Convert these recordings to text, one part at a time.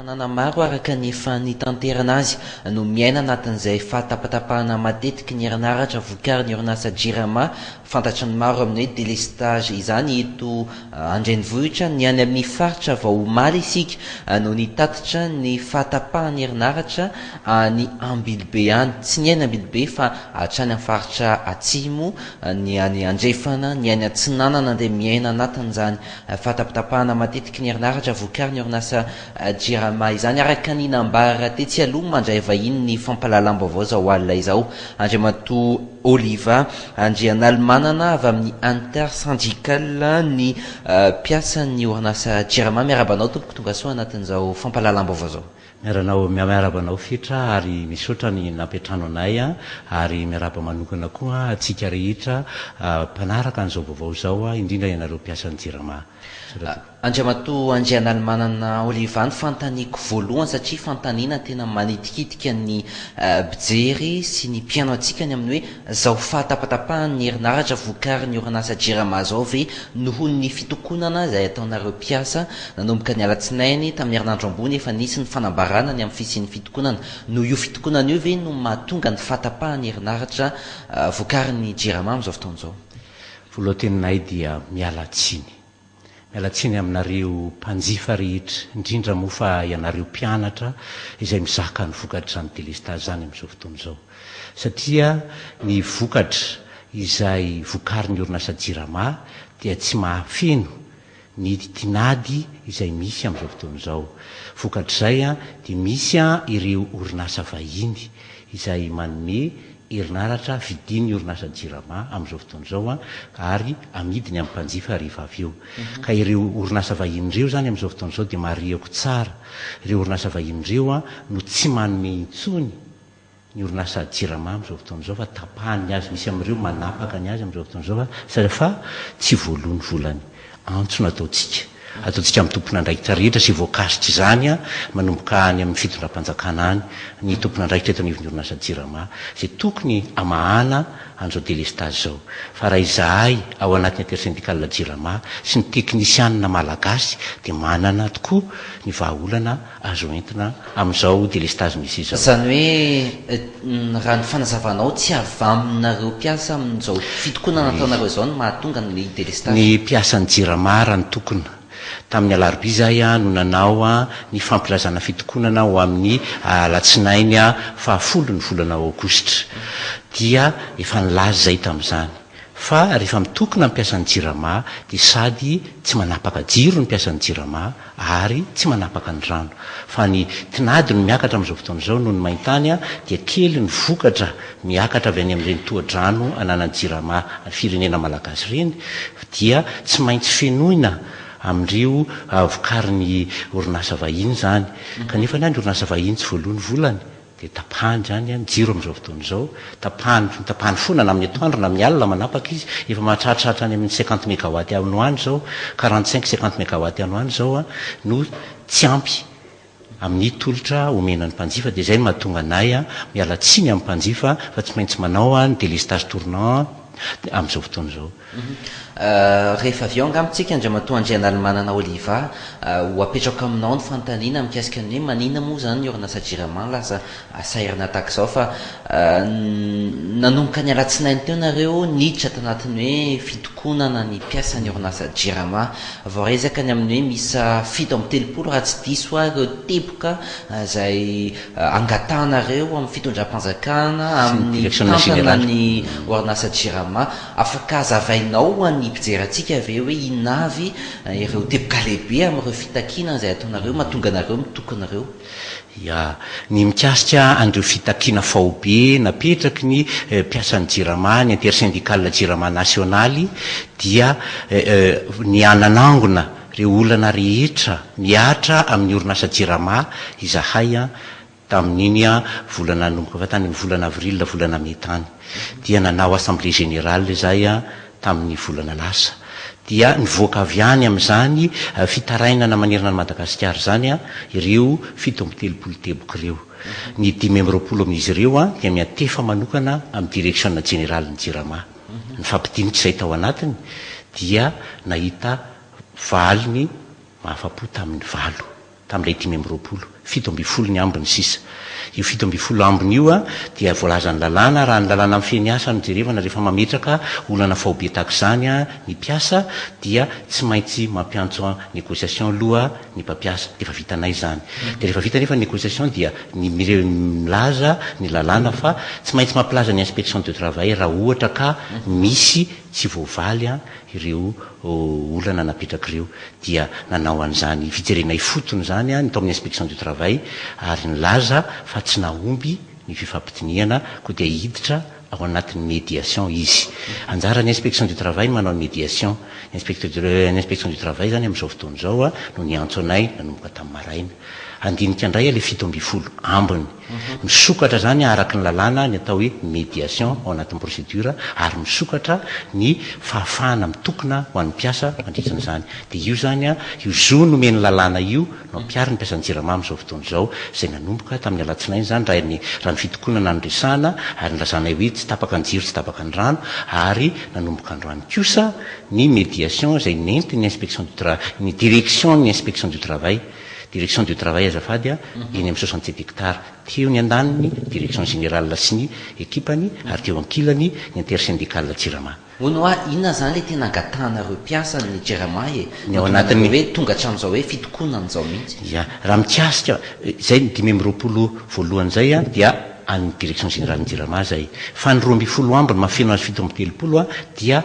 Tanàna maro araka ny efa nitanterana azy no miaina anatin'izay fahatapatapahana matetiky ny herinaratra vokarin'ny orinasa Jirama, fantatry ny maro amin'ny hoe délestage izany eto an-drenivohitra. Ny any amin'ny faritra vao omaly isika no nitatitra ny fahatapahan'ny herinaratra any Ambilobe any. Tsy ny any Ambilobe fa hatrany amin'ny faritra atsimo, ny any andrefana, ny any atsinanana dia miaina anatin'izany Fahatapatapahana matetiky ny herinaratra vokarin'ny orinasa Jirama izany, araka ny nambara tetsy aloha. Mandray vahiny ny fampahalalam-baovao izao alina izao Andriamatoa Oliva Andrianalimanana avy amin'ny Intersyndical ny mpiasan'ny orinasa Jirama. Miarahaba anao tompoko, tongasoa anatin'izao fampahalalam-baovao izao. Miaranao miarahaba anao Fetra ary misaotra ny nampiantrano anay ary miarahaba manokana koa antsika rehetra mpanaraka an'izao vaovao izao indrindra ianareo mpiasan'ny Jirama. Misaotra tompoko. Andriamatoa Andrianalimanana Oliva, ny fanontaniako voalohany satria fanontaniana tena manitikitika ny mpijery sy ny mpihaino antsika ny amin'ny hoe zao fahatapatapahan'ny herinaratra vokarin'ny orinasa Jirama zao ve nohon'ny fitokonana izay ataonareo mpiasa Nanomboka ny alatsinainy tamin'ny herinandro ambony efa nisy ny fanambarana ny amin'ny fisian'ny fitokonana. Noho io fitokonana io ve no mahatonga ny fahatapahan'ny herinaratra vokarin'ny Jirama amin'izao fotoana izao? Voalohan-teninay dia miala tsiny. Miala tsiny aminareo mpanjifa rehetra, indrindra moa fa ianareo mpianatra izay mizaka ny vokatr'izany delestazy izany amin'izao fotoana izao. Satria ny vokatra izay vokarin'ny orinasa Jirama dia tsy mahafeno ny tinady izay misy amin'izao fotoana izao. Vokatr'izay dia misy ireo orinasa vahiny izay manome herinaratra vidian'ny orinasa Jirama amin'izao fotoana izao ary amidiny amin'ny mpanjifa rehefa avy eo. Ka ireo orinasa vahiny ireo izany amin'izao fotoana izao dia marihako tsara, ireo orinasa vahiny ireo no tsy manome intsony ny orinasa Jirama amin'izao fotoana izao fa tapahany ny azy, misy amin'ireo manapaka ny azy amin'izao fotoana izao fa fa tsy voaloa ny volany. Antso nataontsika, ataontsika amin'ny tompon'andraikitra rehetra izay voakasitr'izany manomboka any amin'ny fitondram-panjakana any, ny tompon'andraikitra eto anivon'ny orinasa Jirama izay tokony hamahana an'izao delestazy izao. Fa raha izahay ao anatin'ny intersyndical Jirama sy ny teknisianina malagasy dia manana tokoa ny vahaolana azo entina amin'izao delestazy misy izao. Izany hoe raha ny fanazavanao tsy avy aminareo mpiasa amin'izao fitokonana ataonareo izao no mahatonga ny delestazy? Ny mpiasan'ny Jirama raha nitokona. Tamin'ny alarobia izahay no nanao ny fampilazana fitokonana ho amin'ny alatsinainy fahafolo ny volana aogositra. Dia efa nilaza izahay tamin'izany fa rehefa mitokona ny mpiasan'ny Jirama dia sady tsy manapaka jiro ny mpiasan'ny Jirama ary tsy manapaka ny rano fa ny tinady no miakatra amin'izao fotoana izao noho ny maintany dia kely ny vokatra miakatra avy any amin'ireny tohadrano ananan'ny jirama firenena malagasy ireny dia tsy maintsy fenoina amin'ireo vokarin'ny orinasa vahiny izany kanefa ny orinasa vahiny tsy voaloa ny volany Dia tapahany izany ny jiro amin'izao fotoana izao, tapahany, tapahany foana na amin'ny atoandro na amin'ny alina manapaka izy, efa mahatratra hatrany amin'ny cinquante megawatt any ho any izao, quarante cinq, cinquante megawatt any ho any izao no tsy ampy amin'ny tolotra omena ny mpanjifa, dia izay no mahatonga anay miala tsiny amin'ny mpanjifa fa tsy maintsy manao ny délestage tournant amin'izao fotoana izao. Rehefa avy eo angamba tsika Andriamatoa Andrianalimanana Oliva, ho apetrako aminao ny fanontaniana mikasika ny hoe maninona moa izany ny orinasa Jirama lasa sahirana tahaka izao fa nanomboka ny alatsinainy teo nareo niditra tanatin'ny hoe fitokonana ny mpiasan'ny orinasa Jirama. Voaresaka ny amin'ny hoe miisa 37 raha tsy diso aho ireo teboka izay angatahanareo amin'ny fitondram-panjakana amin'ny mpitantana ny orinasa Jirama. Afaka hazavainao ho an'ny mpijery antsika ve hoe inona avy ireo teboka lehibe amin'ireo fitakiana izay ataonareo mahatonga anareo mitokona ireo? Ya. Ny mikasika an'ireo fitakiana faobe napetraky ny mpiasan'ny Jirama, ny intersyndical Jirama nasionaly dia ny hananangona ireo olana rehetra mihatra amin'ny orinasa Jirama izahay Tamin'iny volana nanomboka fa tany amin'ny volana avril, volana mey tany. Dia nanao assemblée générale izahay tamin'ny volana lasa. Dia nivoaka avy any amin'izany fitarainana manerana an'i Madagasikara izany ireo 37 teboka ireo. Ny 25 amin'izy ireo dia miantefa manokana amin'ny direction jeneralin'ny Jirama. Nifampidinika izay tao anatiny dia nahita valiny mahafa-po tamin'ny valo. tamin'ilay 25. 17 ny ambiny sisa. Io 17 ambiny io dia voalazan'ny lalàna, raha ny lalàna mifehy ny asa no jerevana rehefa mametraka olana faobe tahaka izany ny mpiasa dia tsy maintsy mampiantso négociation aloha ny mpampiasa. Dia efa vitanay izany. Dia rehefa vita anefa ny négociation dia ny milaza ny lalàna fa tsy maintsy mampilaza ny inspection de travail raha ohatra ka misy tsy voavaly ireo olana napetraka ireo dia nanao an'izany fijerena ifotony izany ny tao amin'ny inspection du travail ary nilaza fa tsy nahomby ny fifampidinihana koa dia hiditra ao anatin'ny médiation izy. Anjaran'ny inspection du travail ny manao ny médiation. Ny inspecteur du, ny inspection du travail izany amin'izao fotoana izao no niantso anay nanomboka tamin'ny maraina. Handinika indray ilay 17 ambiny. Misokatra izany araka ny lalàna ny atao hoe médiation ao anatin'ny procédure ary misokatra ny fahafahana mitokona ho an'ny mpiasa mandritra an'izany. Dia io izany, io zo nomen'ny lalàna io no ampiharin'ny mpiasan'ny Jirama amin'izao fotoana izao, izay nanomboka tamin'ny alatsinainy izany raha ny raha ny fitokonana no resahana ary nilazanay hoe tsy tapaka ny jiro tsy tapaka ny rano ary nanomboka androany kosa ny médiation izay nentin'ny inspection du tra ny direction ny inspection du travail direction du travail azafady a, eny amin'ny 67 hectares. Teo ny andaniny, direction générale sy ny ekipany, ary teo ankilany ny intersyndicale Jirama. Hono hoa, inona izany ilay tena angatahanareo mpiasa ny Jirama e? Ny ao Mahatonga anareo anatin'ny. hoe tonga hatramin'izao hoe fitokonana izao mihitsy. Ya, raha mikasika izay ny 25 voalohany izay a, dia an'ny direction générale ny Jirama izay. Fa ny 12 ambiny mahafeno azy 37 dia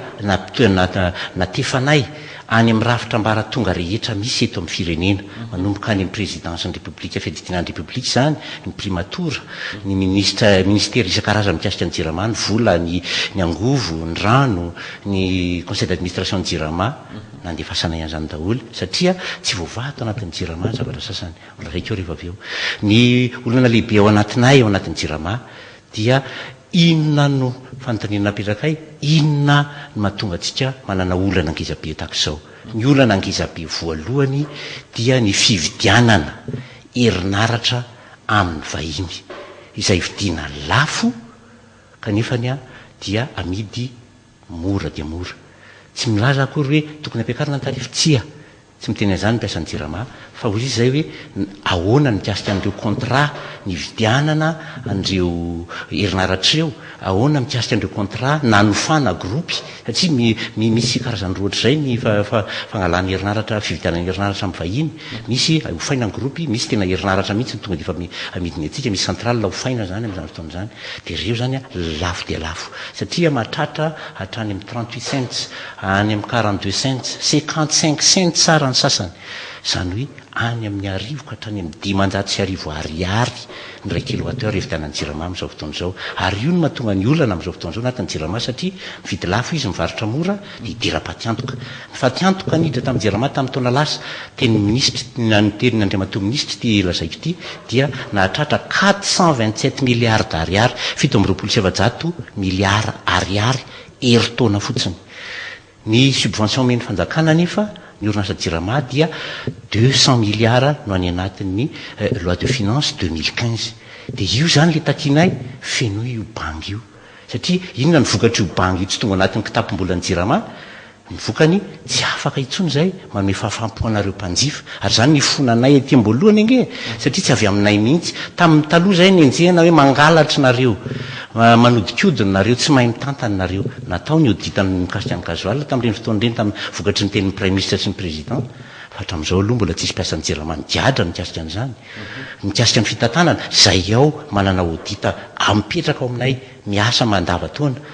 natefanay any amin'ny rafitra ambaratonga rehetra misy eto amin'ny firenena, manomboka any amin'ny Présidence-n'ny Repoblika, Fiadidiana ny Repoblika izany, ny Primatora, ny minisitra, minisitera isan-karazany mikasika ny Jirama, ny vola, ny ny angovo, ny rano, ny conseil d'administration ny Jirama, nandefasanay an'izany daholo, satria tsy voavaha ato anatin'ny Jirama ny zavatra sasany, holazaiko eo rehefa avy eo. Ny olana lehibe ao anatinay, ao anatin'ny Jirama, dia inona no fanontaniana napetrakay, inona no mahatonga antsika manana olana ngezabe tahaka izao? Ny olana ngezabe voalohany dia ny fividianana herinaratra amin'ny vahiny, izay vidiana lafo kanefany dia amidy mora dia mora. Tsy milaza akory hoe tokony ampiakarina ny tarif, tsia, Tsy miteny an'izany ny mpiasan'ny Jirama fa hoy izy izay hoe ahoana ny mikasika an'ireo contrat nividianana an'ireo herinaratra ireo, ahoana mikasika an'ireo contrat nanofana gropy satria misy karazany roa ohatr'izay ny fangalana herinaratra, fividianana herinaratra amin'ny vahiny, misy hofaina ny gropy, misy tena herinaratra mihitsy no tonga dia efa amidiny antsika, misy centrale hofaina izany amin'izany fotoana izany, dia ireo izany lafo dia lafo satria mahatratra hatrany amin'ny 38 cents. Any amin'ny 42 cents, 55 cents ara ny sasany, izany hoe any amin'ny arivo ka hatrany amin'ny 1500 ariary ny iray kilowatt heure hividianan'ny Jirama amin'izao fotoana izao. Ary io no mahatonga ny olana amin'izao fotoana izao anatin'ny Jirama satria mividy lafo izy, mivarotra mora, dia idiram-patiantoka. Ny fatiantoka niditra tamin'ny Jirama tamin'ny taona lasa, tenin'ny minisitry, na ny tenin'ny Andriamatoa minisitry ity lazaiko ity, dia nahatratra 427 milliards d'ariary, 427 miliara ariary, herintaona fotsiny. Ny subvention omen'ny fanjakana anefa ny orinasa Jirama dia 200 milliards no any anatin'ny loi de finance 2015. Dia io izany ilay takianay, fenoy io banga io. Satria inona no vokatr'io banga io tsy tonga anatin'ny kitapom-bolan'ny Jirama? Ny vokany, tsy afaka intsony izay manome fahafaham-po anareo mpanjifa. Ary izany no ifonanay aty am-boalohany ange e! Satria tsy avy aminay mihitsy. Tamin'ny taloha izay nenjehina hoe mangalatra nareo, manodinkodina nareo, tsy mahay mitantana nareo. Natao ny audit mikasika ny gasoil tamin'ireny fotoana ireny tamin'ny vokatry ny tenin'ny Praiminisitra sy ny Président. Fa hatramin'izao aloha mbola tsisy mpiasan'ny Jirama nigadra mikasika an'izany. Mikasika ny fitantanana, izay ao manana audit mipetraka ao aminay miasa mandavan-taona.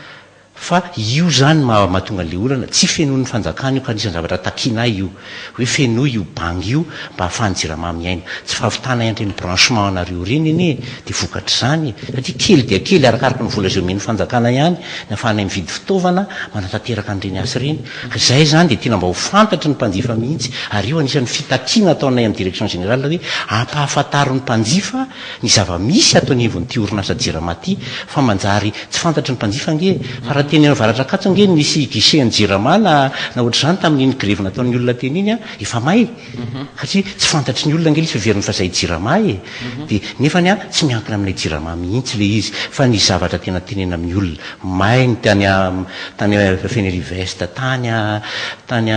Fa io izany mahatonga an'ilay olana, tsy fenoin'ny fanjakana io ka anisan'ny zavatra takianay io, hoe fenoy io banga io mba ahafahan'ny jirama miaina. Tsy fahavitanay an'ireny branchement anareo ireny anie dia vokatr'izany e! Satria kely dia kely arakaraka ny vola izay omen'ny fanjakana ihany ny ahafahanay mividy fitaovana manatanteraka an'ireny asa ireny. Ka izay izany dia tiana mba ho fantatry ny mpanjifa mihitsy ary io anisan'ny fitakiana ataonay amin'ny direction générale hoe ampahafantaro ny mpanjifa Ny zava-misy ato anivon'ity orinasa Jirama ity fa manjary tsy fantatry ny mpanjifa ange e! Fa raha. teny Avaratr'Ankatso ange nisy guichet an'ny Jirama na na ohatr'izany tamin'iny grevy nataon'ny olona teny iny an, efa may. Satria tsy fantatry ny olona ange ilay izy fa heveriny fa izay Jirama e. Dia nefany an, tsy miankina amin'ilay Jirama mihitsy ilay izy fa ny zavatra tena tenenina amin'ny olona, may ny tany tany Fenerive Est tany, tany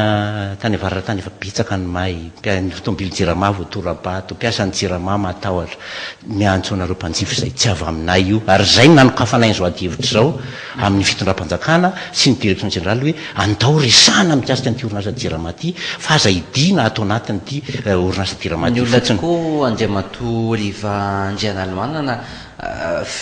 tany avaratra tany efa betsaka ny may, ny tomobilin'ny Jirama voatora-bato, mpiasan'ny Jirama matahotra. Miantso anareo mpanjifa izay tsy avy aminay io ary izay no nanokafanay an'izao adihevitra izao amin'ny fitondram-panjakana sy ny direction générale hoe andao resahana mikasika an'ity orinasa Jirama ity fa aza hidiana ato anatin'ity orinasa Jirama Ny ity olona fotsiny. tokoa Andriamatoa Oliva Andrianalomanana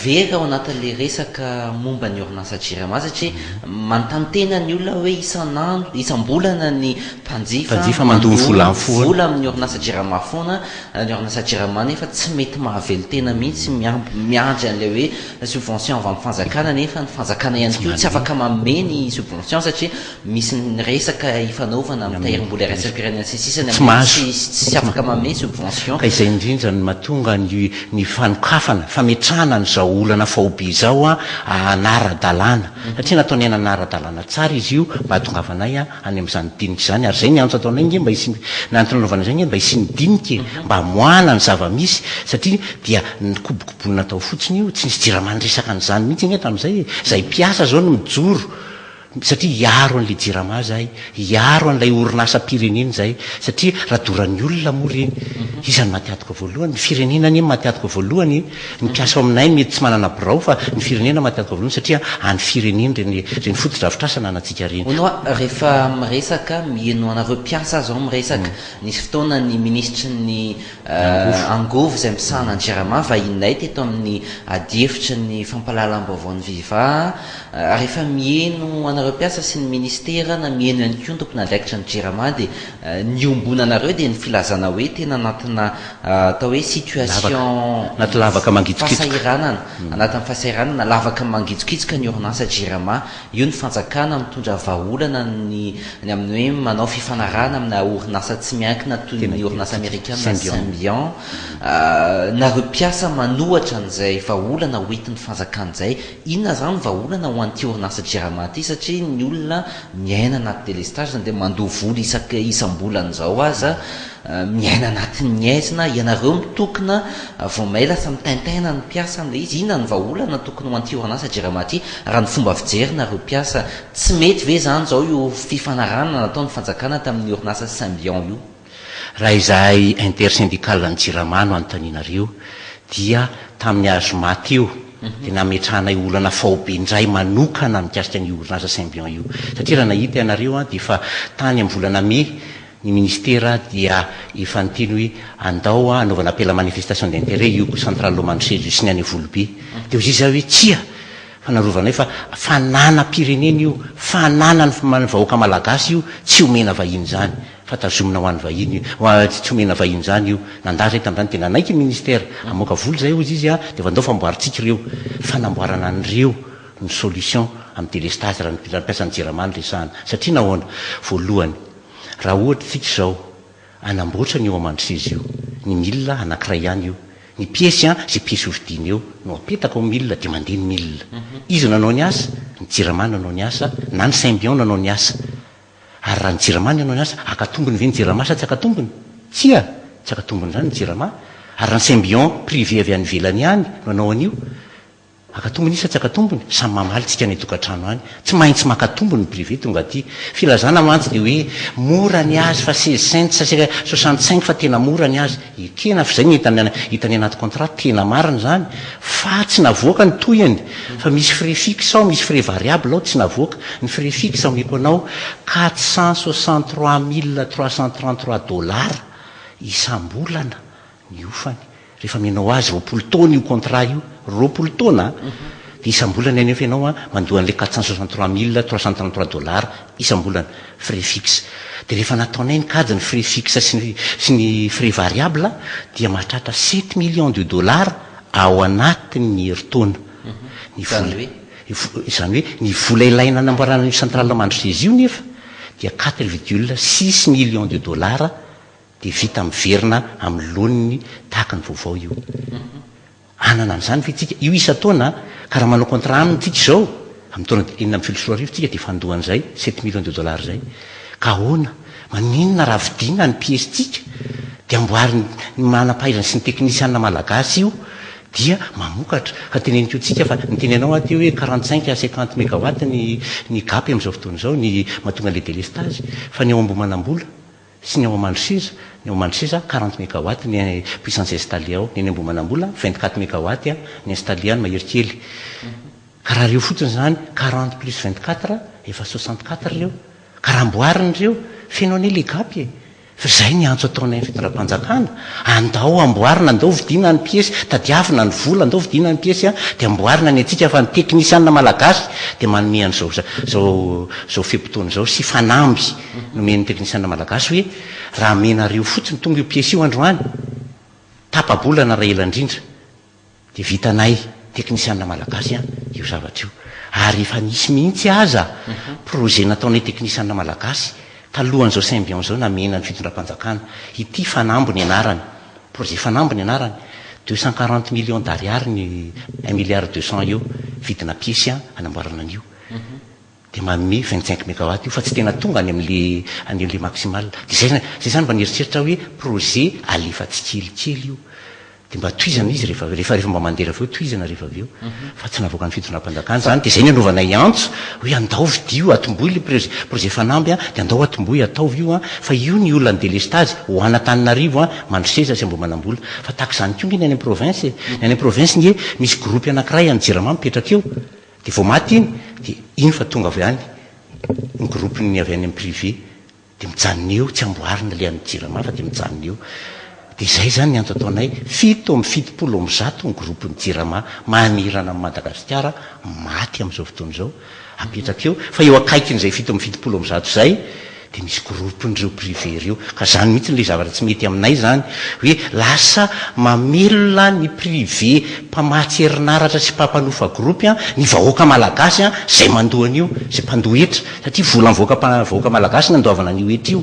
very ao anatin'ilay resaka momba ny orinasa Jirama satria manontany tena ny olona hoe isan'andro, isam-bolana ny mpanjifa Mpanjifa mandoa ny mandoa volany foana. vola amin'ny orinasa Jirama foana Ny orinasa Jirama nefa tsy mety mahavelon-tena mihitsy, miandry an'ilay hoe subvention avy amin'ny fanjakana nefa ny fanjakana ihany koa tsy afaka manome ny subvention satria misy ny resaka ifanaovana amin'ny tahirim-bola iraisam-pirenena sy ny sisa ny Tsy amin'ireny mahazo. tsy afaka manome subvention. Ka izay indrindra no mahatonga ny ny fanokafana, fametrahana an'izao olana faobe izao hanara-dalàna. Satria nataonay nanara-dalàna tsara izy io mba hahatongavanay any amin'izany dinika izany, ary izay ny antso ataonay ange mba hisian'ny, ny antony nanaovana izay ange mba hisian'ny dinika e, mba hamoahana ny zava-misy, satria dia nikobokobonina tao fotsiny io, tsy nisy jirama niresaka an'izany mihitsy ange hatramin'izay e, izay mpiasa izao no mijoro, satria hiaro an'ilay jirama izahay, hiaro an'ilay orinasam-pirenena izahay, satria raha doran'ny olona moa ireny, iza no maty antoka voalohany? Ny firenena anie no maty antoka voalohany e. Ny mpiasa ao aminay mety tsy manana birao fa ny firenena maty antoka voalohany satria any firenena ireny ireny fotodrafitrasa ananantsika ireny. Hono hoa, rehefa miresaka, miheno anareo mpiasa aho zao miresaka, nisy fotoana ny minisitry ny angovo izay misahana ny Jirama vahininay teto amin'ny adihevitry ny fampahalalam-baovaon'ny Viva, rehefa miheno anareo mpiasa sy ny ministera na miheno ihany koa ny tompon'andraikitra ny Jirama dia ny iombonanareo dia ny filazana hoe tena anatina Atao hoe situation Anaty lavaka mangitsokitsoka. fahasahiranana, anatin'ny fahasahiranana, lavaka mangitsokitsoka ny orinasa Jirama. Io ny fanjakana mitondra vahaolana ny ny amin'ny hoe manao fifanarahana amina orinasa tsy miankina toy Tena ny orinasa amerikana Symbian. Symbian. Nareo mpiasa manohatra an'izay vahaolana hoentin'ny fanjakana izay. Inona izany vahaolana ho an'ity orinasa Jirama ity satria ny olona miaina anaty délestage na dia mandoa vola isaka isam-bolana izao aza Miaina anatin'ny haizina ianareo mitokona vao may lasa mitaintaina ny mpiasa amin'ilay izy, inona ny vahaolana tokony ho an'ity orinasa Jirama ity raha ny fomba fijery nareo mpiasa, tsy mety ve izany izao io fifanarahana nataon'ny fanjakana tamin'ny orinasa Symbion io? Raha izahay intersyndical ny Jirama no anontanianareo dia tamin'ny azoma teo dia nametrahanay olana faobe indray manokana mikasika an'io orinasa Symbion io satria raha nahita ianareo dia efa tany amin'ny volana mey Ny ministera dia efa niteny hoe andao hanaovana appel à manifestation d'intérêt io centrale Mandrosezo io sy ny any Volobe. Dia hoy izy hoe tsia fa narovanay fa fananam-pirenena io, fananan'ny vahoaka malagasy io, tsy omena vahiny izany fa tazomina ho an'ny vahiny io, tsy omena vahiny izany io. Nandà izay tamin'izany dia nanaiky ny ministera, hamoaka vola izay hoy izy dia efa andao fa amboarintsika ireo. Fanamboarana an'ireo no solution amin'ny délestage raha ny mpiasan'ny jirama no resahana. Satria nahoana? Voalohany, Raha ohatra isika izao hanamboatra an'io Amandroseza io, ny milina anankiray ihany io, ny piesy an, izay piesy hovidiana eo no apetaka ao milina dia mandeha ny milina. Iza no nanao ny asa? Ny Jirama no nanao ny asa na ny Symbion no nanao ny asa. Ary raha ny Jirama no nanao ny asa, haka tombony ve ny Jirama sa tsy haka tombony? Tsia! Tsy haka tombony izany ny Jirama. Ary raha ny Symbion privé avy any ivelany ihany no nanao an'io, Maka tombony izy sa tsy haka tombony? Samy mamaly tsika any an-tokantrano any. Tsy maintsy maka tombony ny privé tonga aty. Filazana mantsy dia hoe mora ny azy fa seize cents sa 65 fa tena mora ny azy. Ekena fa izay ny hitany hitany anaty contrat tena marina izany fa tsy navoaka ny tohiny fa misy frais fixe ao misy frais variable ao tsy navoaka. Ny frais fixe omeko anao 463333 dollars isam-bolana ny hofany. Rehefa amenao azy 20 taona io contrat io, 20 taona an, dia isam-bolana anefa ianao an, mandoa an'ilay 463333 dollars isam-bolana, frais fixe. Dia rehefa nataonay ny kajy ny frais fixe sy ny sy ny frais variable dia mahatratra sept millions de dollars ao anatin'ny herintaona ny vola. Izany hoe ny vola ilaina hanamboarana an'io centrale Mandroseza io nefa dia quatre virgule six millions de dollars Dia vita miverina amin'ny laoniny tahaka ny vaovao io. Hanana an'izany ve tsika? Io isan-taona an! Ka raha manao contrat aminy tsika izao, Amin'ny taona 2016 tsika dia efa handoa an'izay sept millions de dollars izay. Ka ahoana? Maninona raha vidiana ny pièce-tsika dia amboarin'ny manam-pahaizana sy ny teknisiana malagasy io dia mamokatra. Fa teneniko antsika fa niteny anao aho teo hoe 45 à 50 mégawatt ny ny gap amin'izao fotoana izao ny mahatonga an'ilay délestage fa ny ao Ambohimanambola sy ny ao Mandroseza, ny ao Mandroseza 40 mégawatt ny puissance installée ao, ny any Ambohimanambola 24 mégawatt ny installée any mahery kely. Ka raha ireo fotsiny izany 40 plus 24 efa 64 ireo. Ka raha amboarina ireo, feno anie le gap e! Fa izay ny antso ataonay ny fitondram-panjakana, andao amboarina, andao vidiana ny piesy, tadiavina ny vola, andao vidiana ny piesy an, dia amboarina ny antsika fa ny teknisianina malagasy dia manome an'izao izao izao fe-potoana izao sy fanamby nomen'ny teknisianina malagasy hoe raha amenareo fotsiny tonga io piesy io androany, tapa-bolana raha ela indrindra, Dia vitanay teknisianina malagasy an io zavatra io. Ary efa nisy mihitsy aza projet nataonay teknisianina malagasy talohan'izao Symbion izao namena ny fitondram-panjakana. Ity Fanamby ny anarany. Projet Fanamby ny anarany. 240 millions d'ariary ny un milliard deux cent eo vidina piesy an hanamboarana an'io. Dia manome 25 megawatt io fa tsy tena tonga any amin'le any amin'le maximal. Dia zay zay zany mba nieritreritra hoe projet alefa tsikelikely io. Dia mba tohizana izy rehefa rehefa rehefa mba mandeha avy eo tohizana rehefa avy eo. Fa tsy navoakan'ny fitondram-panjakana izany. Dia izay ny anaovanay antso hoe andao vidio, atombohy ilay projet projet fanamby an, dia andao atombohy ataovy io an, fa io ny olan'ny délestage ho an'Antananarivo an, Mandroseza sy Ambohimanambola. Fa tahaka izany koa nge ny any amin'ny province e. Ny any amin'ny province nge misy groupe anankiray an'ny Jirama mipetraka eo. Dia vao maty iny dia iny fa tonga avy any ny groupe-n'ny avy any amin'ny privé. Dia mijanona eo, tsy amboarina ilay an'ny jirama fa dia mijanona eo. Dia izay izany ny antso ataonay, 177 ny groupe-n'ny jirama manerana an'i Madagasikara maty amin'izao fotoana izao, apetraka eo, fa eo akaikin'izay 177 izay dia misy groupe-n'ireo privé ireo. Ka izany mihitsy ilay zavatra tsy mety aminay izany, hoe lasa mamelona ny privé mpamatsy herinaratra sy mpampanofa groupe ny vahoaka malagasy izay mandoa an'io, izay mpandoa hetra. Satria volan'ny vahoaka vahoaka malagasy nandoavana an'io hetra io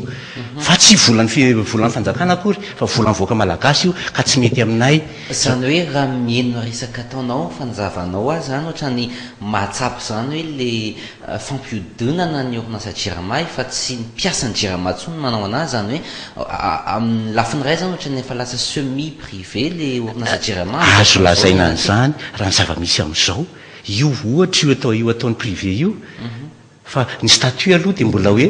fa tsy volan'ny fi volan'ny fanjakana akory fa volan'ny vahoaka malagasy io ka tsy mety aminay. Izany hoe raha miheno resaka ataonao, fanjavanao ahy izany ohatran'ny mahatsapa izany hoe le fampihodinana ny orinasa jirama efa tsy ny mpiasan'ny jirama intsony no manao anazy, izany hoe amin'ny lafiny iray izany ohatran'ny efa lasa semi privé le orinasa jirama amin'izao Azo fotoana izao lazaina an'izany raha ny zava-misy amin'izao. Io ohatra io atao io ataon'ny privé io fa ny statut aloha dia mbola hoe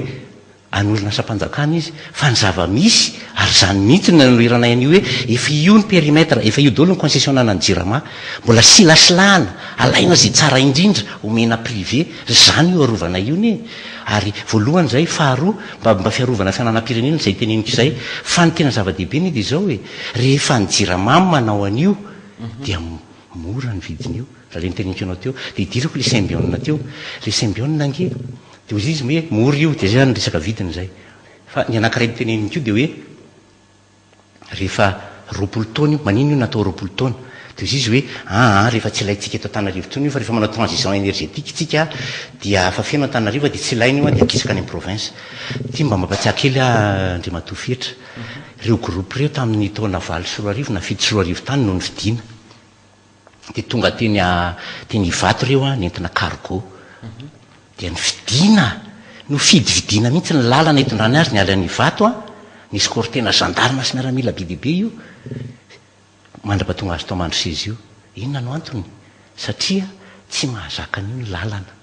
an'ny orinasam-panjakana izy fa ny zava-misy ary izany mihitsy no nanoheranay an'io hoe efa io ny périmètre efa io daholo ny concession ananan'ny jirama mbola silasilahana alaina izay tsara indrindra omena privé izany io arovanay io anie ary voalohany izay faharoa mba mba fiarovana fananam-pirenena izay teneniko izay fa ny tena zava-dehibe anie dia izao e rehefa ny jirama manao an'io dia mora ny vidin'io Raha le niteneniko anao teo, de idirako le symbion teo, le symbion ange de hozy izy hoe mora io, de zay zany resaka vidiny zay. Fa ny anakiray niteneniny koa de hoe rehefa 20 taona io, maninona io natao 20 taona? De hozy izy hoe aa rehefa tsy ilaintsika eto Antananarivo intsony io fa rehefa manao transition énergétique tsika dia efa feno Antananarivo dia tsy ilaina io an, dia akisaka any amin'ny province. Ty mba mampatsiahy kely ahy Andriamatoa Fetra, ireo groupe ireo tamin'ny taona 2008 na 2007 tany no nividiana. Dia tonga teny teny Ivato ireo an, nentina cargo. Dia nofidiana, nofidifidiana mihitsy ny lalana hitondrany azy niala an'i Ivato an, nisy cortena gendarme sy miaramila be dia be io, mandra-pahatonga azy tao Mandroseza io. Inona no antony? Satria tsy mahazaka an'io ny lalana.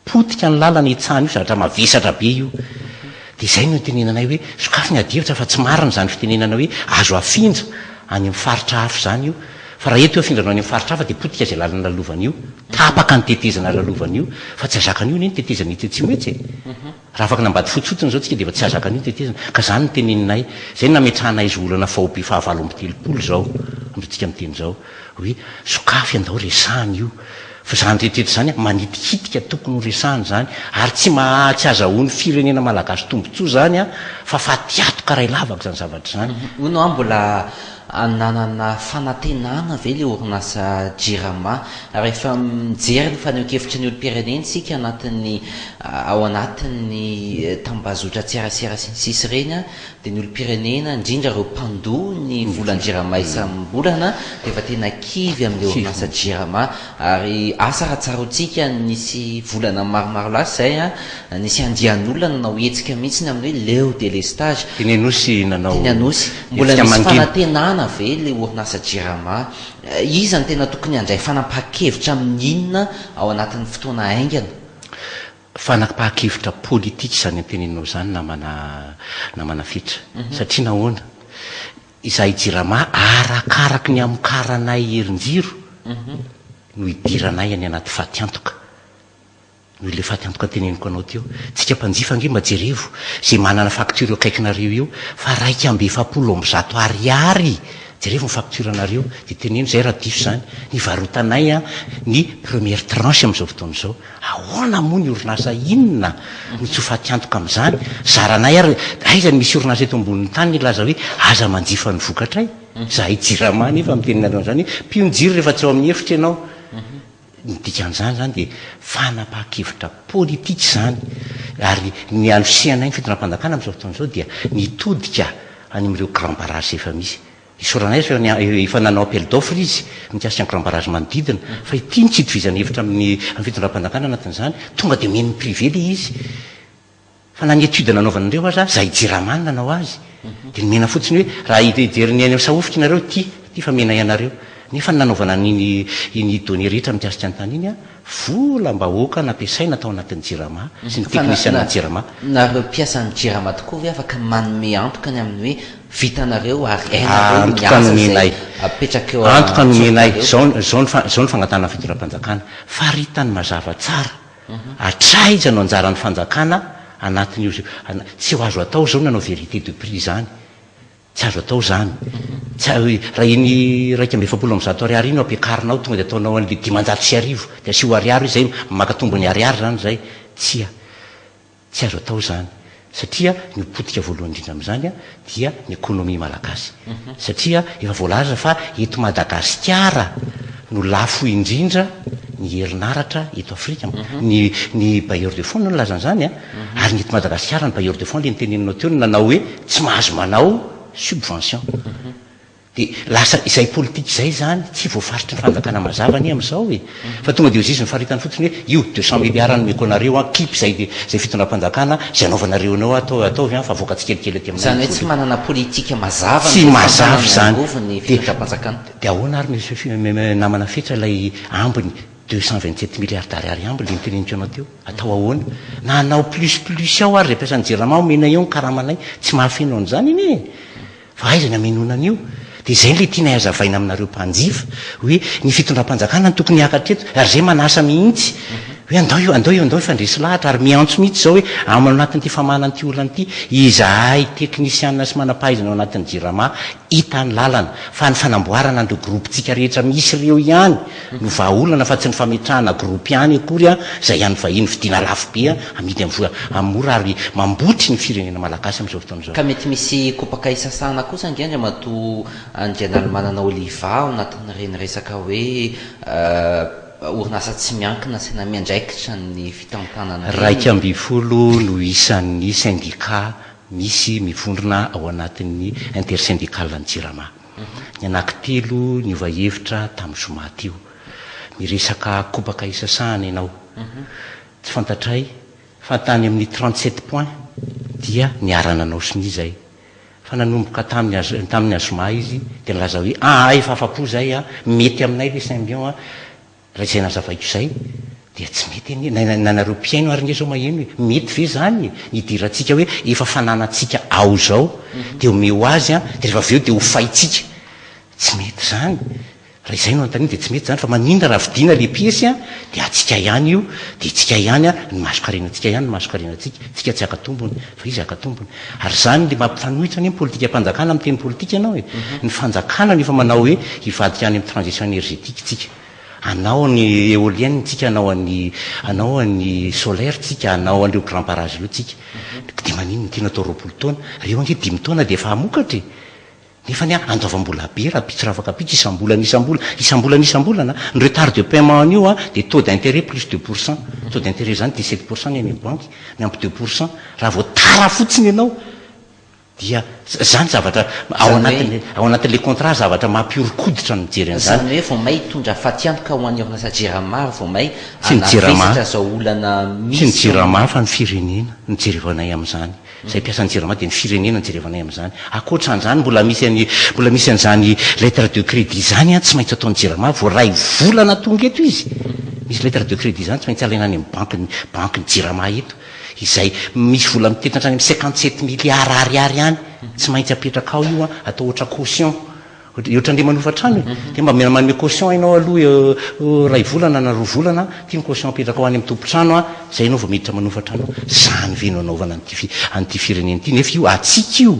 Potika ny lalana hitsahana io zavatra mavesatra be io. Dia izay no itenenanay hoe sokafy ny adihevitra fa tsy marina izany fitenenana hoe azo afindra any amin'ny faritra hafa izany io. Fa raha eto io afindranao any amin'ny faritra hafa dia potika izay lalana lalovana io. Tapaka ny tetezana lalovana io. Fa tsy azakana io anie ny tetezana etsy atsimo etsy e. Raha afaka n'Ambatofotsy fotsiny izao tsika dia efa tsy azakana io ny tetezana. Ka izany no teneninay. Izay no nametrahanay izao olana faobe faha 38 izao amintsika miteny izao. Hoe sokafy andao resahana io. Fa izany rehetra izany manitikitika tokony ho resahana izany ary tsy maha tsy azahoan'ny firenena malagasy tombotsoa izany fa fatiatoka iray lavaka izany zavatra izany. Hono aho mbola Ananana fanantenana ve ilay orinasa Jirama? Rehefa mijery ny fanehoan-kevitry ny olom-pirenena isika anatin'ny ao anatin'ny tambazotran-tserasera sy ny sisa ireny dia ny olom-pirenena, indrindra ireo mpandoa ny volan'ny Jirama isam-bolana dia efa tena kivy amin'ilay orinasa Jirama. Ary asa raha tsaroantsika nisy volana maromaro lasa izay, nisy andian'olona nanao hetsika mihitsy ny amin'ny hoe leo délestage. Teny Anosy nanao Teny Anosy. Mbola hetsika misy mangina. fanantenana ve ilay orinasa Jirama? Iza no tena tokony handray fanapahan-kevitra amin'ny inona ao anatin'ny fotoana haingana? Fanapahan-kevitra politika izany anteneninao izany namana namana Fetra. Satria nahoana? Izahay Jirama arakaraky ny amokaranay herinjiro no idiranay any anaty fatiantoka. Noho ilay fatiantoka teneniko anao teo. Tsika mpanjifa ange mba jerevo izay manana facture eo akaikinareo eo fa 141 ariary! Jerevo ny facture nareo dia teneno izay raha diso izany. Nivarotanay ny première tranche amin'izao fotoana izao. Ahoana moa ny orinasa inona no tsy ho fatiantoka amin'izany? Zaranay ary, aiza no misy orinasa eto ambonin'ny tany nilaza hoe aza manjifa ny vokatray? Izahay Jirama anefa miteny anareo an'izany hoe mpino jiro rehefa tsy ao amin'ny efitra ianao. Ny dikan'izany izany dia fanapahan-kevitra politika izany ary ny anosihanay ny fitondram-panjakana amin'izao fotoana izao dia nitodika any amin'ireo grand barrage efa misy. Isaorana azy fa efa nanao appel d'offre izy mikasika ny grand barrage manodidina fa ity no tsy itovizana hevitra amin'ny fitondram-panjakana anatin'izany, tonga dia omen'ny privé ilay izy fa na ny étude nanaovana an'ireo aza zahay jirama no nanao azy dia nomena fotsiny hoe raha hijery ny any amin'ny Sahofika ianareo ity, ity fa omenay anareo nefa ny nanaovana an'iny iny données rehetra mikasika ny tany iny an, volam-bahoaka nampiasaina tao anatin'ny jirama sy ny Fa na teknisian'ny jirama. nareo mpiasan'ny jirama tokoa ve afaka manome antoka ny amin'ny hoe Vitanareo ary hainareo ny Antoka asa izay nomenay. apetraka eo Antoka nomenay. an-tsofinareo. Izao, izao ny fa, izao ny fangatahana fitondram-panjakana. Faritany mazava tsara. Hatraiza no anjaran'ny fanjakana anatin'io, ana, tsy ho azo atao izao ny hanao vérité de prix izany. Tsy azo atao izany. Tsy a, raha iny 141 ariary iny no ampiakarinao, tonga dia ataonao an'ilay 1500, dia asio ariary izay, maka tombony ariary izany izay. Tsia. Tsy azo atao izany satria ny ho potika voalohany indrindra amin'izany dia ny ekonomia malagasy satria efa voalaza fa eto Madagasikara no lafo indrindra ny herinaratra eto Afrika, ny ny bailleur de fonds no nilaza an'izany an, ary ny eto Madagasikara ny bailleur de fonds le noteneninao teo no nanao hoe tsy mahazo manao subvention. Dia lasa izay politika izay izany tsy voafaritry ny fanjakana mazava anie amin'izao e! Fa tonga dia hozizy ny faritany fotsiny hoe io 200 milliards nomeko anareo an, kipy izay izay fitondram-panjakana, izay anaovanareo anao atao ataovy an fa avoaka tsikelikely aty aminay Izany ny hoe tsy vola. manana politika mazava Tsy ny mazava fitantanana ny izany. angovo ny Dia fitondram-panjakana. dia ahoana ary ny namana Fetra ilay ambiny 227 milliards d'ariary ambiny ilay noteneniko anao teo? Atao ahoana? Na hanao plus plus ao ary izay mpiasan'ny Jirama omena eo ny karamanay, tsy mahafeno an'izany anie e! Fa aiza ny hamenoana an'io? Dia izay ilay tianay hazavaina aminareo mpanjifa, hoe ny fitondram-panjakana no tokony hiakatra eto, ary izay manasa mihitsy, hoe andao io, andao io, andao hifandresy lahatra, ary miantso mihitsy izao hoe ao anatin'ity famahana an'ity olana ity, izahay teknisiana sy manam-pahaizana ao anatin'ny Jirama, hita ny lalana, fa ny fanamboarana an'ireo groupe-ntsika rehetra misy ireo ihany no vahaolana fa tsy ny fametrahana groupe ihany akory izay an'ny vahiny vidiana lafo be amidy amin'ny vola amin'ny mora ary mambotry ny firenena malagasy amin'izao fotoana izao. Ka mety misy kopaka isasahana kosa ange Andriamatoa Andrianalimanana Oliva ao anatin'ireny resaka hoe orinasa tsy miankina asaina miandraikitra ny fitantanana ireny. 11 no isan'ny sendika misy mivondrona ao anatin'ny intersyndical ny Jirama. Ny anankitelo niova hevitra tamin'ny zoma teo. Miresaka kobaka isasahana ianao. Tsy fantatray fa tany amin'ny 37 points dia niara-nanao sonia izay. Fa nanomboka tamin'ny tamin'ny azoma izy dia nilaza hoe aa efa afa-po izay a, mety aminay ilay symbion a. Raha izay nazavaiko izay dia tsy mety anie, na na nareo mpihaino ary nge zao maheno e, mety ve izany e, ny hidirantsika hoe efa fananantsika ao izao dia omeo azy an, dia rehefa avy eo dia hofaintsika, tsy mety izany, raha izay no anontaniana dia tsy mety izany fa maninona raha vidiana le piesy an, dia antsika ihany io, dia tsika ihany an, ny masonkarenantsika ihany no masonkarenantsika, tsika tsy haka tombony fa izy haka tombony, ary izany le mampifanohitra anie ny politikam-panjakana amin'ny teny politika ianao e, ny fanjakana no efa manao hoe hivadika any amin'ny transition énergétique tsika. Hanao ny éolienne tsika, hanao an'ny hanao an'ny solaire tsika, hanao an'ireo grand barrage ireo tsika. Dia maninona no tiana atao 20 taona? Ireo ange dimy taona dia efa hamokatra e! Nefa anie andoavam-bola be rahampitso rafakampitso isam-bolana isam-bolana, isam-bolana isam-bolana, ny retard de paiement an'io an dia taux d'intérêt plus 2%, taux d'intérêt izany 17% ny any amin'ny banky, miampy 2%, raha vao tara fotsiny ianao dia zany zavatra ao anatin'ny ao anatin'ilay contrat zavatra mampihoron-koditra ny mijery an'izany. Izany hoe vao may hitondra fatiantoka ho an'ny orinasa Jirama ary vao may Tsy ny Jirama, hanavesatra izao olana tsy ny misy eo Jirama fa ny firenena no jerevanay amin'izany. Izay mpiasan'ny Jirama dia ny firenena no jerevanay amin'izany. Ankoatra an'izany mbola misy an'i mbola misy an'izany lettre de crédit izany an, tsy maintsy ataon'ny Jirama vao iray volana tonga eto izy. Misy lettre de crédit izany tsy maintsy alaina any amin'ny bankin'ny bankin'ny Jirama eto. Izay misy vola mitentina hatrany amin'ny 57 milliards ariary any, tsy maintsy apetraka ao io an, atao ohatra caution. Ohatran'le manofa trano e! Dia mba manome caution ianao aloha iray volana na roa volana, ity ny caution apetrakao any amin'ny tompon-trano an, zay ianao vao miditra manofa trano ao. Zany ve no anaovana an'ity an'ity firenena ity? Nefa io antsika io,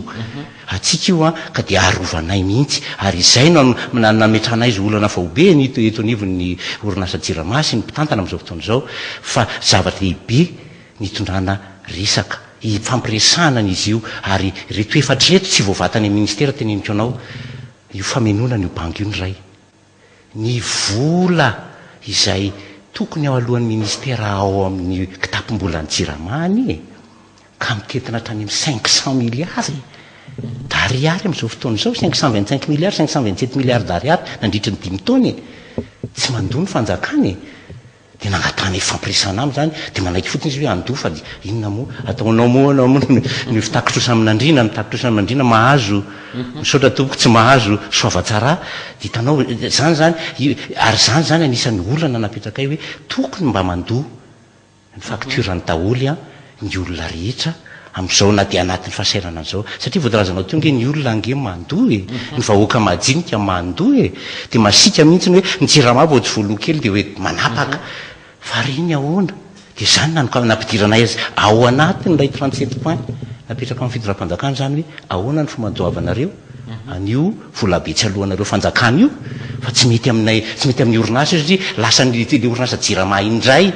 antsika io an, ka dia arovanay mihitsy. Ary izay no nametrahanay izao olana faobe ny eto eto anivon'ny orinasa Jirama sy ny mpitantana amin'izao fotoana izao, fa zava-dehibe ny hitondrana resaka, hifampiresahana an'izy io, ary ireto efatra ireto tsy voavaha tany amin'ny ministera teneniko anao, io famenoana an'io banga io ny iray, ny vola izay tokony ao alohan'ny ministera ao amin'ny kitapom-bolan'ny Jirama anie e, ka mitentina hatrany amin'ny 500 milliards e, d'ariary amin'izao fotoana izao, 525 milliards, 527 milliards d'ariary nandritry ny dimy taona e, tsy mandoa ny fanjakana e. Dia nangatahana hifampiresahana aminy izany, dia manaiky fotsiny izy hoe handoa fa dia inona moa ataonao moa anao moa ny mitaky trosa amin'Andriana, mitaky trosa amin'Andriana mahazo, misaotra tompoko tsy mahazo, soava tsara, dia hitanao izany izany, ary izany izany anisan'ny olana napetrakay hoe tokony mba mandoa ny facture-ny daholo an, ny olona rehetra amin'izao na dia anatin'ny fahasahiranana izao. Satria voalazanao teo ange ny olona ange mandoa e! Ny vahoaka majinika mandoa e! Dia masiaka mihitsy ny hoe ny jirama vao tsy voaloa kely dia hoe manapaka. Fa ireny ahoana? Dia izany no nampidiranay azy ao anatin'ilay 37 points napetraka amin'ny fitondram-panjakana izany hoe ahoana ny fomba andoavanareo an'io volabe tsy aloanareo fanjakana io fa tsy mety aminay, tsy mety amin'ny orinasa io satria lasan'ny ilay orinasa jirama indray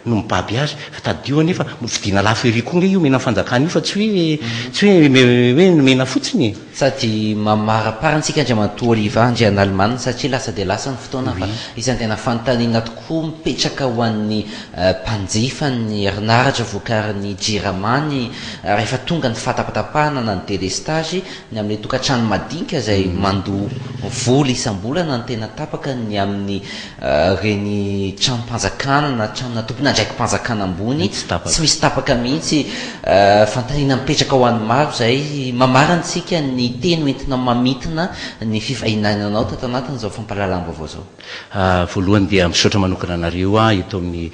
no mibaby azy fa tadidio anie fa vidiana lafo ery koa nge io omena ny fanjakana io fa tsy hoe tsy hoe hoe nomena fotsiny e. Sady mamaraparana antsika Andriamatoa Oliva Andrianalimanina satria lasa dia lasa ny fotoana fa isan'ny tena fanontaniana tokoa mipetraka ho an'ny mpanjifa ny herinaratra vokarin'ny Jirama ny rehefa tonga ny fahatapatapahana na ny délestage Ny amin'ilay tokantrano madinika izay mandoa vola isam-bolana no tena tapaka, ny amin'ny ireny tranom-panjakana na tranona tompon'andraiki-panjakana ambony tsy misy tapaka mihitsy. Fanontaniana mipetraka ho an'ny maro izay. Mamarana isika ny teny hoentina mamintina ny fivahinananao tato anatin'izao fampahalalam-baovao izao. Voalohany dia misaotra manokana anareo eto amin'ny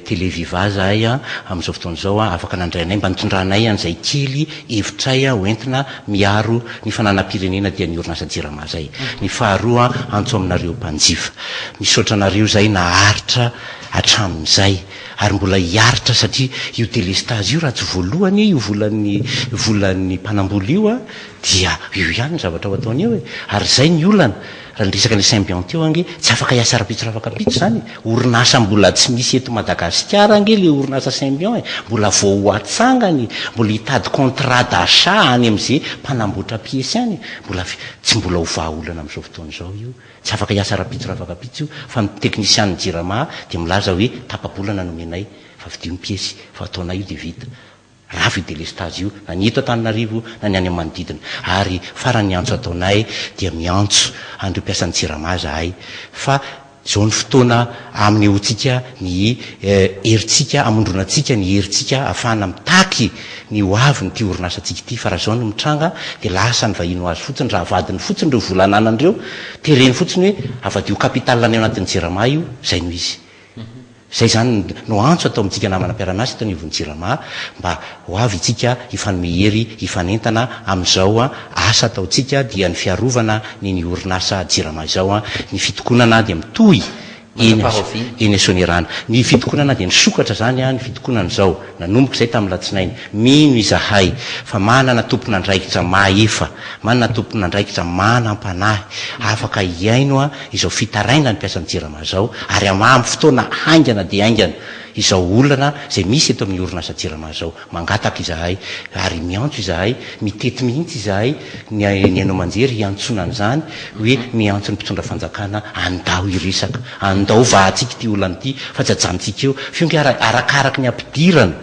Télé Viva zahay amin'izao fotoana izao afaka nandray anay mba nitondranay an'izay kely hevitray ho entina miaro ny fananam-pirenena dia ny orinasa Jirama zay. Ny faharoa antso aminareo mpanjifa. Misaotra anareo zay naharitra hatramin'izay ary mbola hiaritra satria io delestazy io raha tsy voaloa anie io volan'ny volan'ny mpanambola io dia io ihany ny zavatra ho ataony eo e! Ary izay ny olana. Raha niresaka an'ilay Symbian teo ange, tsy afaka hiasa rahampitso rafakampitso izany e! Orinasa mbola tsy misy eto Madagasikara ange ilay orinasa Symbian e! Mbola vao ho atsangany, mbola hitady contrat d'achat any amin'izay mpanamboatra piesy any e! Mbola tsy mbola ho vahaolana amin'izao fotoana izao io. Tsy afaka hiasa rahampitso rafakampitso io fa ny teknisianin'ny Jirama dia milaza hoe tapa-bolana nomenay fa vidio ny piesy fa ataonay io dia vita. Rava io delestazy io na ny eto Antananarivo na ny any amin'ny manodidina. Ary farany ny antso ataonay dia miantso an'ireo mpiasan'ny Jirama izahay fa izao ny fotoana amnehoantsika ny herintsika, hamondronantsika ny herintsika ahafahana mitaky ny ho avin'ity orinasantsika ity fa raha izao no mitranga dia lasa ny vahiny ho azy fotsiny raha avadiny fotsiny ireo vola ananany ireo, tereny fotsiny hoe avadio capital any ao anatin'ny Jirama io, izay no izy. Izay izany no antso atao amintsika namana mpiara-miasa eto anivon'ny Jirama mba ho avy itsika hifanome hery, hifanentana amin'izao asa ataontsika dia ny fiarovana ny ny orinasa Jirama izao. Ny fitokonana dia mitohy eny eny Soanierana. Ny fitokonana dia nisokatra izany ny fitokonana izao nanomboka izay tamin'ny latsinainy. Mino izahay fa manana tompon'andraikitra mahefa, manana tompon'andraikitra manam-panahy afaka hihaino izao fitarainan'ny mpiasan'ny Jirama izao ary hamaha amin'ny fotoana haingana dia haingana. izao olana izay misy eto amin'ny orinasa Jirama izao. Mangataka izahay ary miantso izahay, mitety mihitsy izahay ny ny haino aman-jery hiantsoana an'izany hoe miantso ny mpitondra fanjakana andao hiresaka, andao vahantsika ity olana ity fa tsy ajanontsika eo. F'io ange arakaraky ny ampidirana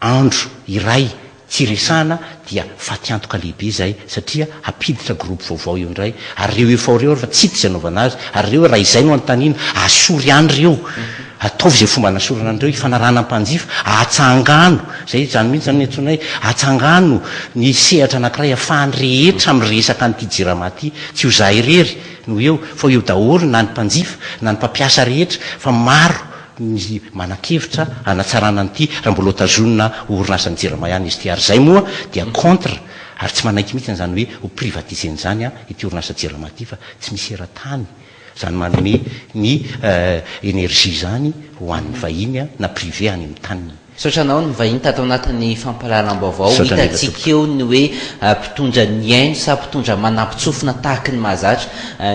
andro iray tsy resahana dia fatiantoka lehibe izay satria hampiditra groupe vaovao eo indray ary ireo efa ao ireo ary fa tsy hita izay anaovana azy ary ireo raha izay no anontaniana asory ihany ireo ataovy izay fomba anasorana an'ireo hifanarahana mpanjifa atsangano izay izany mihitsy izany ny antsoinay atsangano ny sehatra anankiray afahan'ny rehetra miresaka an'ity jirama ity tsy ho za irery no eo fa eo daholo na ny mpanjifa na ny mpampiasa rehetra fa maro ny manan-kevitra hanatsarana an'ity raha mbola ho tazonina ho orinasan'ny Jirama ihany izy ity ary izay moa dia contre ary tsy manaiky mihitsy an'izany hoe ho privatiser-na izany ity orinasa Jirama ity fa tsy misy eran-tany izany manome ny énergie izany ho an'ny vahiny na privé any amin'ny taniny. Misaotra anao nivahiny tato anatin'ny fampahalalam-baovao. Misaotra indrindra Hitantsika tompoko. eo ny hoe mpitondra nihaino sa mpitondra manampin-tsofina tahaky ny mahazatra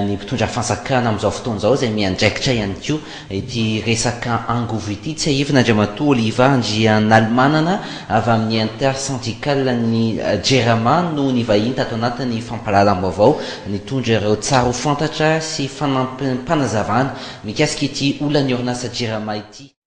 ny mpitondra fanjakana amin'izao fotoana izao izay miandraikitra ihany koa Ity resaka angovo ity, tsiahivina Andriamatoa Oliva Andrianalimanana avy amin'ny Intersyndicale ny Jirama no nivahiny tato anatin'ny fampahalalam-baovao nitondra ireo tsara ho fantatra sy fanampim-panazavana mikasika ity olan'ny orinasa Jirama ity.